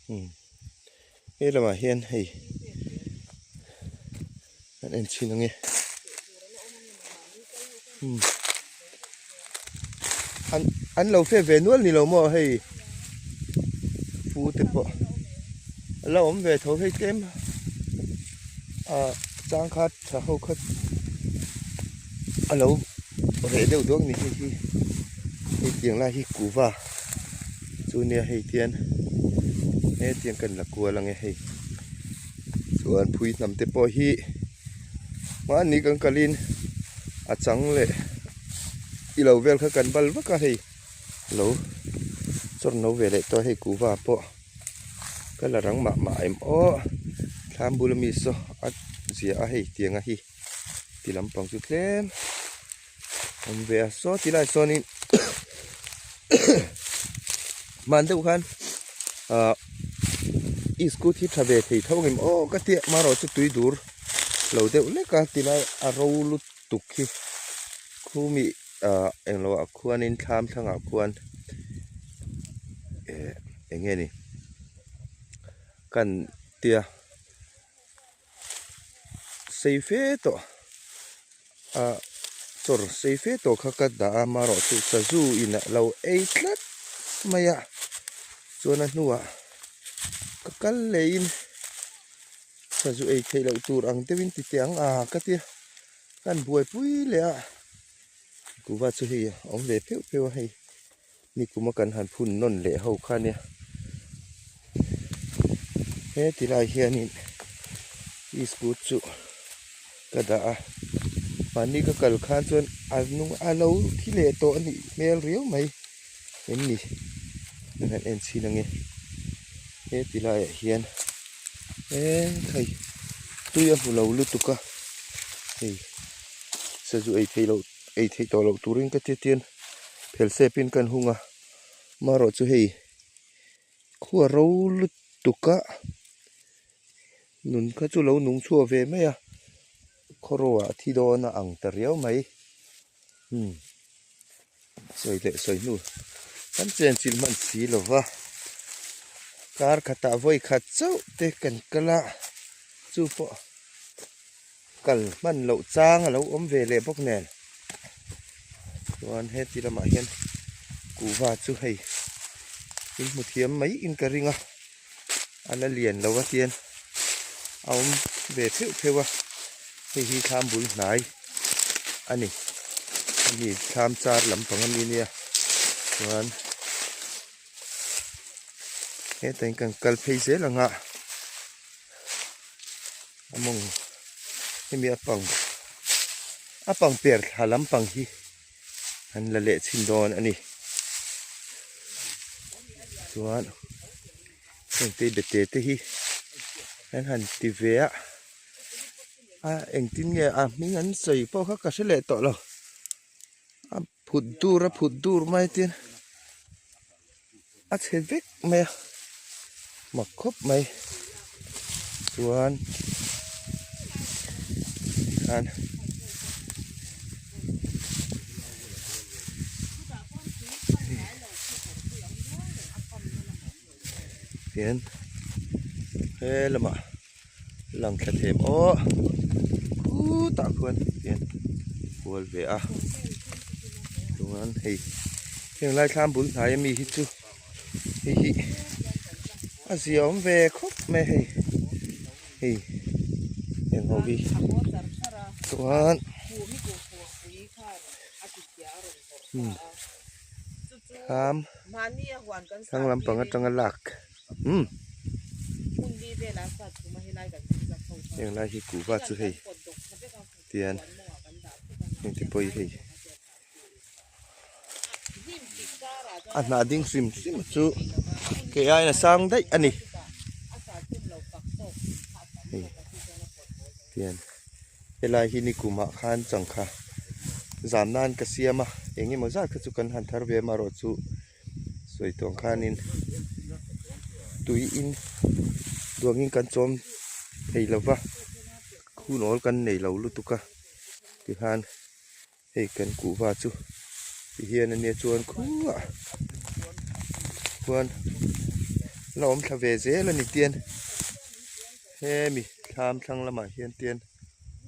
Umm he lamah hian hei an en chhin ang e umm an an lo fe ve nual ni lo maw hei pu te pawh a la awm ve tho hei tlem ah chang kha tha ho kha a lo reh deuh duak ni hei hi hei tiang lai hi kuhva chu nia hei tian hetiang kan la kual ang e hei chuan phui hnam te pawh hi mahni kan kalin a chang leh i lo vel kha kan bal vak a hei lo chawr no ve leh tawh a hei kuhva pawh ka la rang mah mah em aw thlam bula mi saw a zia a hei tiang a hi. Ti lampang chu tlem awm ve a saw ti lai sawnin hman deuh khan ah i scooty hi tha ve thei tho ang em aw ka tia marawh chu tui dur lo deuh lek a ti lai a ro lutuk hi khumi ah englo ah khuanin thlam thlangah khuan eh eng nge ni kan tia. Sei fe tawh ah chawr sei fe tawh kha ka dah a amaherawh chu sazu in a lo ei tlat mai a chuan a hnuah ka kal leh in sazu ei theih loh tur ang deuhin ti teh ang a ka tia ka han buaipui leh a kuhva chu hei a awm ve pheuh pheuh a hei. Nikuma kan han phun nawn leh ho kha nia he ti lai hianin iskut chu ka dah a mahni ka kal khan chuan a hnung a lo thi leh tawh a nih hmel riau mai em ni kan han en chhin ange he ti laiah hian hei tui a hmu lo lutuk a hei sazu ei theih loh ei theih tawh loh turin ka ti tian. Phel sepin kan hung a marawh chu hei khua ro lutuk a nun kha chu lo nung chhuak ve mai a khaw ro ah thi dawn a ang ta riau mai umm sawi leh sawi hnu kan chen chilh hman si lo va kar khatah vawi khat chauh te kan kal a chu pawh. Kal hman loh chang a lo awm ve leh bawk nen chuan heti lamah hian kuhva chu hei in hmu thiam mai in ka ring a a la lian lo a tian a awm ve pheuh pheuh a hei hi thlam bul hnai a ni hemi thlam char lampang ami nia chuan hetah hian kan kal phei zel ang a. A mawng hemi a pang a pang per thla lampang hi an la leh chhin dawn a ni chuan heng te bete te hi an han ti ve a a engtin nge a hming an sawi pawh kha ka hre leh tawh lo a phut dur a phut dur mai tin a chhe vek mai a mak khawp mai chuan tikhan hian he lamah lang thla them aw khutah khuan hian kual ve a chuan hei heng lai thlam bul hnai ami hi chu hei hi a zia awm ve khawp mai a hei hei heng ho hi chuan umm thlam thlang lampang atanga lak. Umm heng lai hi kuhva chu hei tian heng te pawh hi hei a hnah ding hrim hrim chu kei aiin a sang daih a ni hei tian helai hi nikumah khan changkha zan nan ka siam a eng emaw zat kha chu kan han thar ve amaherawh chu. Sawi tawh ang khanin tui in duangin kan chawm thei lo va hun awl kan nei lo lutuk a tikhan hei kan kuhva chu ti hian ania chuan khuah khuan. la awm thla ve zel a ni tian hemi thlam thlang lamah hian tian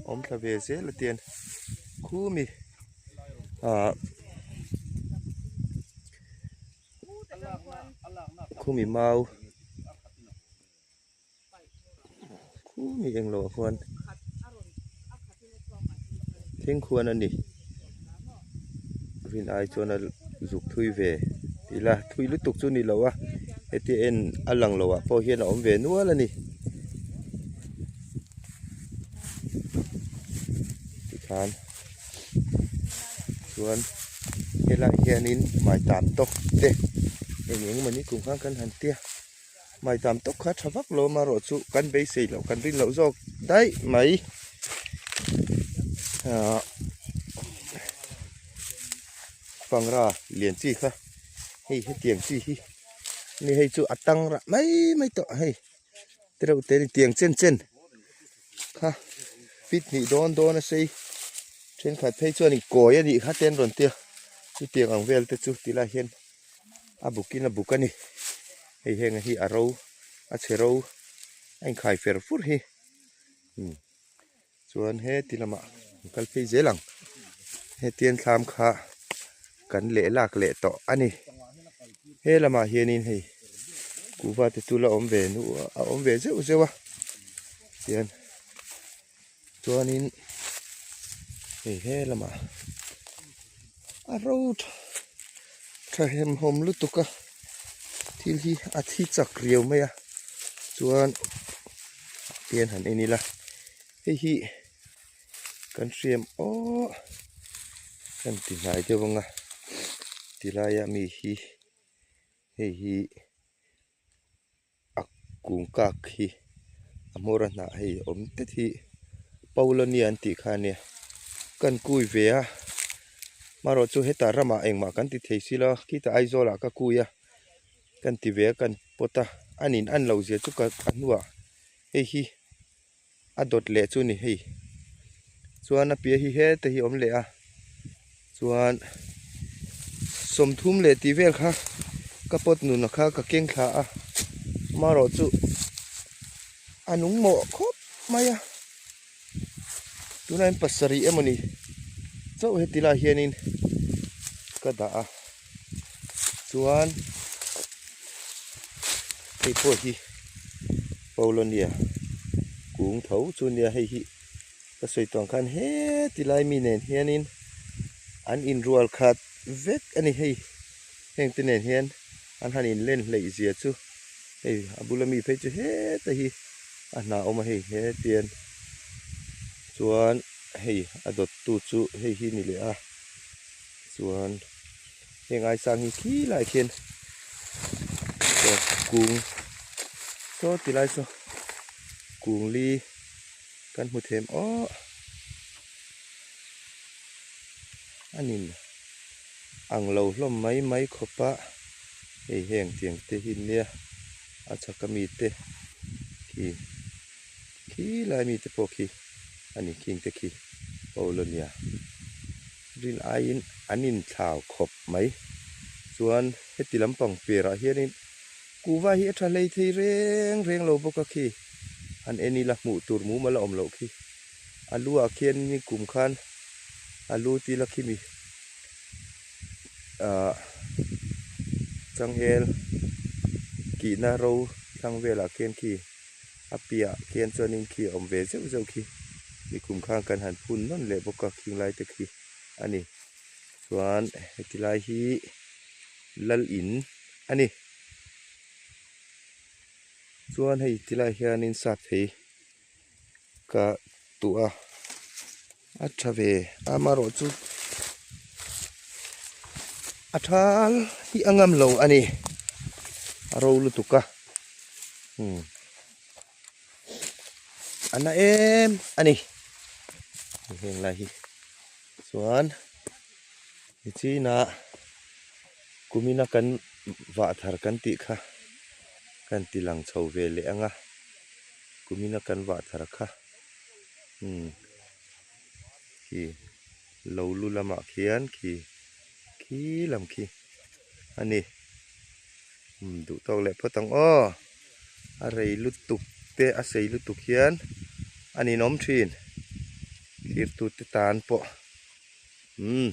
awm thla ve zel a tian khumi ah khumi mau khumi englo ah khuan thleng khuan a ni rin ai chuan a zuk thui ve tih ila thui lutuk chu ni lo a heti en a lang lo ah pawh hian a awm ve nual a ni tikhan chuan helaiah hianin maitam tawk te eng eng emaw ni kum khan kan han tia. Maitam tawk kha tha vak lo amarawh chu kan beisei loh kan rin loh zawk daih mai ahh pangra lian chi kha hei hetiang chi hi ni hei chu a tang rah mai mai tawh hei tereuh te ni tiang chen chen kha fit hnih dawn dawn a sei thenkhat phei chuan in kawi a nih kha te an rawn tia chutiang ang vel te chu tilai hian. A bukin a buk a ni hei heng hi a ro a chhe ro a inkhai fer fur hi umm chuan heti lamah an kal phei zel ang hetiang thlam kha kan leh lak leh tawh a ni he lamah hianin hei kuhva te chu la awm ve nuah a awm ve zeuh zeuh a tian chuanin hei he lamah a ro tha hemhawm lutuk a thil hi a thi chak riau mai a chuan tian han en ila hei hi kan hriam awwh kan ti hnai deuh ang a tilaia mi hi hei hi. A kung kak hi a hmawr a hnah hei awm tet hi Paulania an tih kha ania kan kui ve a marawh chu hetah ramah engmah kan ti thei si lo a khitah Aizawlah ka kui a kan ti ve a kan pawt a a nin an loh zia chu ka a hnuah hei hi a dawt leh chu ni hei chuan a piah hi hete hi a awm leh a chuan 30 leh tih vel kha ka pawt nun kha ka keng thla a amaherawh chu a nung mawh khawp mai a tunah hian pasarih emawni chauh heti lai hianin ka dah a chuan hei pawh hi Polonia kung tho chu nia hei hi ka sawi tawh ang khan heti lai mi nen hianin an inrual khat vek a ni hei heng te nen hian an han inlen hleih zia chu hei a bula mi phei chu heta hi a hna awm a hei hetian chuan hei a dawttu chu hei hi ni leh a chuan heng ai sang hi khi lai khian saw kung saw ti lai saw kung li kan hmu them awh a nin ang lo hlawm mai mai khawp a hei heng tiang te hi nia a chhak ami te khi khi lai mi te pawh khi a ni khing te khi Paulania. Rin aiin an inthlau khawp mai. Chuan heti lampang perah hianin kuhva hi a tha hlei thei reng reng lo bawk a khi. An en ila hmuh tur mumal a awm loh khi. A lu ah khian nikum khan a lu tila khimi ah changel kihna ro thlang velah khian khi a piah khian chuanin khi a awm ve zeuh zeuh khi nikum khan kan han phun nawn leh bawk a khing lai te khi a ni chuan heti lai hi lal in a ni chuan hei ti lai hianin sap thei ka tuah a a tha ve a amaherawh chu a thal hi a ngam lo a ni a ro lutuk a umm a na em a ni heng lai hi chuan nichinah kumina kan vah thar kan tih kha kan ti lang chho ve leh ang a kumina kan vah thar kha. Umm khi lo lu lamah khian khi khi lam khi a ni. Umm duh tawk leh phawt ang aw. A rei lutuk te a sei lutuk hian a ninawm thin. Thirtute tan pawh. Umm.